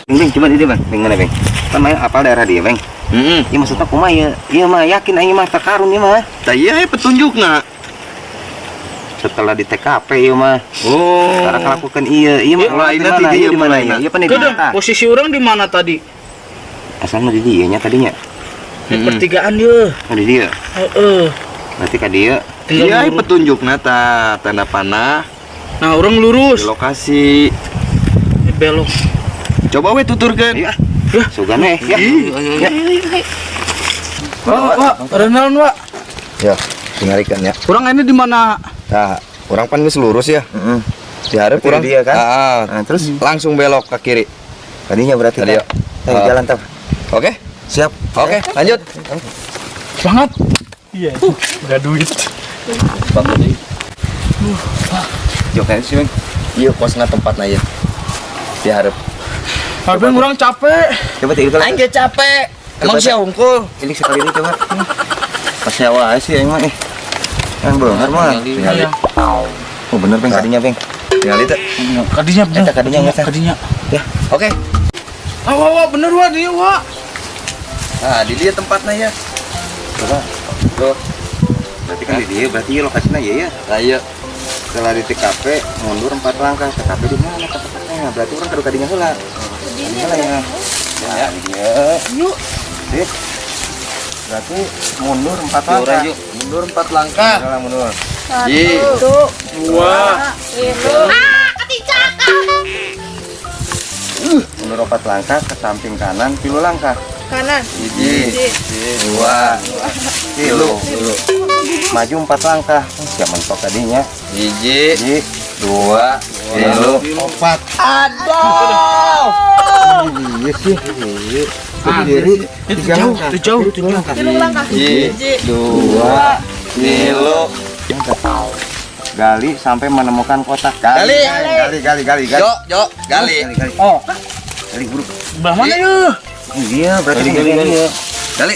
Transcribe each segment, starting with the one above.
Beng, coba di dia, Bang. Beng mana, Beng? Kan main apal daerah dia, Beng. Heeh. Ieu maksudnya kumaha ieu? Ieu mah yakin aing mah karun ieu mah. Tah ieu aya petunjukna. Setelah di TKP ieu mah. Oh. Sekarang kelakukan ieu, ieu mah Lainnya di mana? di Ieu dieu, di mana lainna. ieu? Ieu pan di Kedeng, dieu. posisi orang di mana tadi? Asalna di dieu nya tadinya. Di pertigaan ye. Oh, di dieu. Heeh. Berarti ka dieu. Tinggal Iya, lurus. Petunjukna tah tanda panah Nah, orang lurus. di lokasi. Belok. Coba we tuturkeun. Ayo ah. Ya. Sugan eh ya. Ayo, Ya. Wah, wah, ada naon, Wak? Ya, tinggalkan ya. Urang ini di mana? Tah, urang pan geus lurus ya. Heeh. Di hareup Berarti urang di dieu kan? Ah, Nah, terus langsung belok ke kiri. tadinya berarti Tadi tah. ya. Ayo Ah. jalan tah. Oke? Siap. Oke, lanjut. Semangat. Iya, udah duit. Joknya sih, Beng. Iya, kosna tempatna ieu. Di hareup. Tapi urang capek. Coba teh Aing ge capek. Emang sia hungkul. Ini sekali ini coba. Pas nyawa aja sih aing mah eh. Yang beunghar mah. Tinggali. Iya. Oh bener, Beng, tadinya, Beng. Tinggali teh. Kadinya bener. Eta kadinya nggak, Sah? Kadinya. Ya. Oke. Ah, wah, wah, bener wah dia, wah. Nah, di dieu tempatna ya. Coba. Tuh. Berarti kan di dia, berarti ieu lokasinya ya ya. Nah, iya. Setelah di TKP mundur 4 langkah, TKP di mana TKP-nya? Berarti urang kudu kadinya heula. Kadinya heula ya. Ya, di dieu. Yuk. Sip. Berarti mundur 4 langkah. Yuk, mundur 4 langkah. Mundur lah, mundur. Ji. Satu, Dua. tilu. Ah, keticak. Mundur 4 langkah ke samping kanan, 3 langkah. Kanan. Hiji, Hiji. dua, Tilu. Maju 4 langkah. Siap mentok tadinya. Hiji, Hiji, dua, tilu, opat. Aduh. Iya sih. Iya. Berdiri. Itu tiga jauh, langkah. itu jauh, itu jauh. Tilu langkah. Hiji, dua, tilu. Gali sampai menemukan kotak. Gali, Gali. gali, gali, gali, gali. Jo, jo, gali. Gali, gali. Oh, Gali buru. belah mana ya? Iya, berarti Gali, gali, gali, gali. Gali.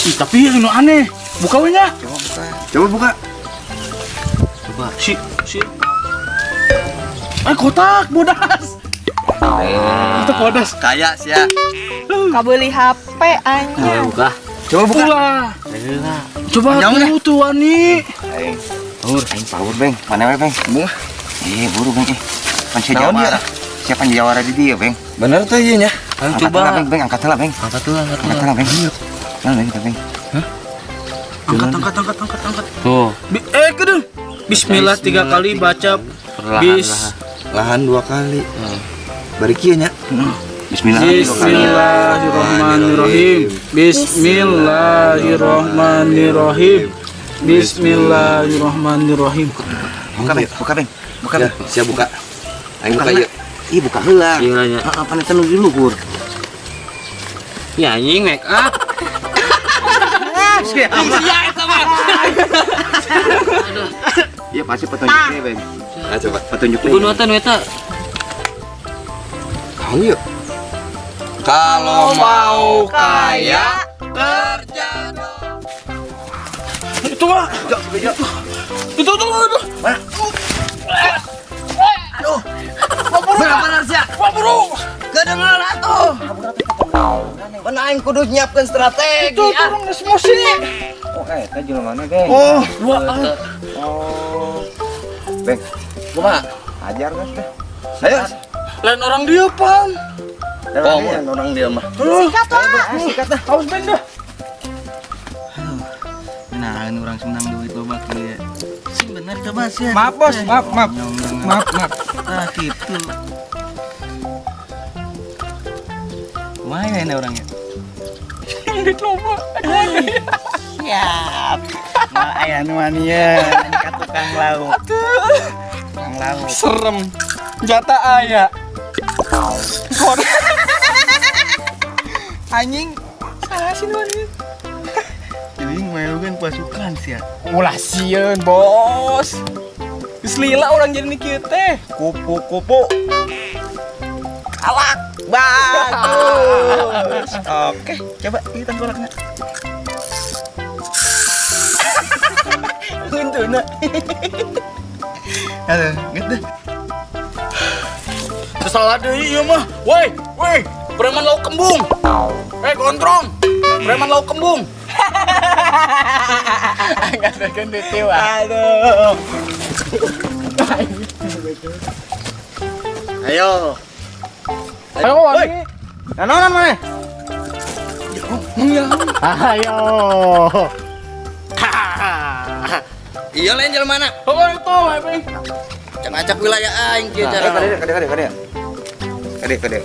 Ih, tapi yang aneh. Buka we nya. Coba buka. Coba buka. Coba. Si, si. Eh, kotak bodas. Kotak bodas. Kayak sia. Kabeli HP anjing. Buka. Coba buka. Ulah. Coba Panjang tuh tuh wani. Aing. Power, aing power, Beng. Mana we, Beng? Bunga. Eh, buru, Beng. Eh. Pan sia Naon jawara. dia? Siapa yang jawara di dia, Beng? Bener tuh ieu nya. Ayo Angkat coba. heula, Beng, Beng, angkat heula, Beng. Angkat tuh, angkat tuh. Angkat heula, Beng. Nah, Beng, Beng. Angkat, angkat, angkat, angkat, angkat. Tuh. Kedeng. Bismillah tiga kali baca. Perlahan Bis. Lahan 2 kali. Bari kieu nya. Bismillah. Bismillahirrahmanirrahim. Bismillahirrahmanirrahim. Bismillahirrahmanirrahim. Buka, Beng. Buka, Beng. Buka, Ya, Beng. siap buka. Aing buka heula. ieu. Ih, buka heula. Iya lah, nya. Heeh, pan eta nu di luhur. Ya anjing make up. Iya, eta mah. Iya, pasti petunjuknya, Beng. Nah, coba. Petunjuknya. Ibu nuatan eta. Kau yuk. Kalau mau kaya kerja dong. Itu mah. Itu itu itu. Mana? Aduh. Berapa sia? Wah, buru. Kedengeran atuh. Pan aing kudu nyiapkeun strategi. Itu turun geus emosi. Oh, eta jelema Beng. Oh, Dua. Ah. Oh. Beng, kumaha? Ajar geus deh. Ayo. Lain orang dia, Pan. Oh, orang dia mah. Sikat lah. Sikat dah. Awas Ben dah. Nah, ini orang senang duit loba kieu. Sing bener coba sih. Maaf bos, maaf, maaf, maaf, maaf. Ah, gitu. Kumaha ya ini orangnya? Duit loba. Siap. Mal aya nu ania, ka tukang lauk. Tukang lauk. Serem. Jata aya. Anjing, salah sih nu ania. Jadi kan pasukan sih ya. Ulah sieun, Bos. Geus lila orang jadi kieu teh. Kupu-kupu. Alak, bagus. Oke, coba ini tengkoraknya. Untuna. Aduh, gitu. Salah deui ieu mah. Woi, woi, preman lauk kembung. Eh, gondrong. Preman lauk kembung. Enggak tekan deui. Aduh. Ayo. Ayo, wani. Nanonan mana? Ayo. Iya lain jelema mana? Oh, itu, Ebeng. Cang acak wilayah aing kieu cara. Kade, kade, kade, kade. Kade, kade.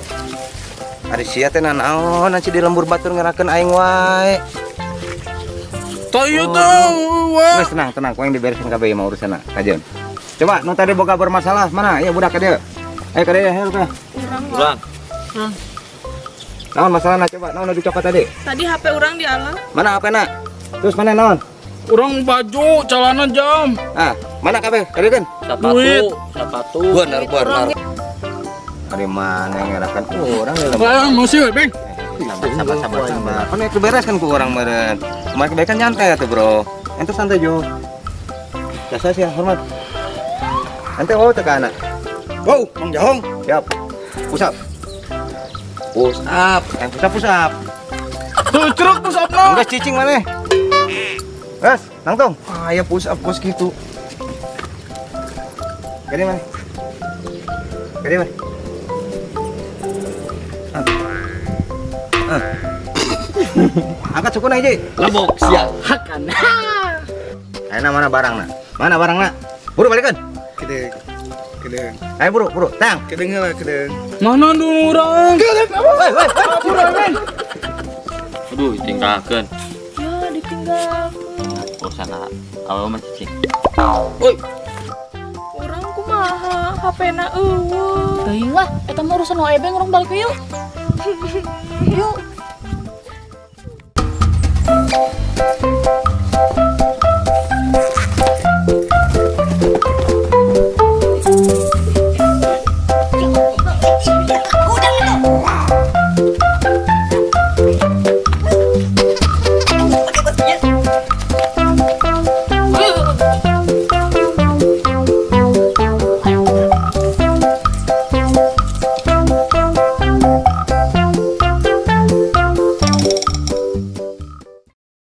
Ari sia teh nanaon aci di lembur batur ngerakeun aing wae. Tah ieu teh, wah. Wes tenang, tenang, ku aing diberesin kabeh ieu mah urusanna. Kajeun. Coba nu tadi boga bermasalah mana? Ya budak ka dieu. Ayo ka dieu, ayo ka. Urang. Naon masalahna coba? Naon nu dicokot tadi? Tadi HP urang dialah. Mana HP-na? Terus mana naon? Urang baju, celana jam. Ah, mana kabeh? Kade kan? Duit. Sepatu, sepatu. Bener, bener. Ari mana yang ngerakeun urang di lembur. Wah, masih, Ebeng. Sabar, sabar, sabar, sabar. Kan itu beres kan ku orang meren. Kemarin kebaikan nyantai tuh, Bro. Ente santai, Jo. Biasa sih, hormat. Ente oh teka anak. Wow, Mang Jahong. Siap. Push up. Push up. Yang push up, push up. Tuh, ceruk push up na. Enggak cicing mana? Gas, nangtung. Ah, ya push up kos gitu. Gede mana? Gede mana? Ah. Ah. Angkat suku aja. Labok siap. Hakan. Ayo mana barang nak? Mana barang nak? Buru balikan. Kedeng. Kedeng. Ayo buru, buru. Tang. Kedeng lah, kedeng. Mana nu urang? Woi, woi, woi. Kabur, Ebeng. Aduh, tinggalkeun. Ya, ditinggal. Urusan awewe mah cicing. Urang kumaha HP-na euweuh. Teuing lah, eta mah urusan wae, Ebeng, urang balik yuk.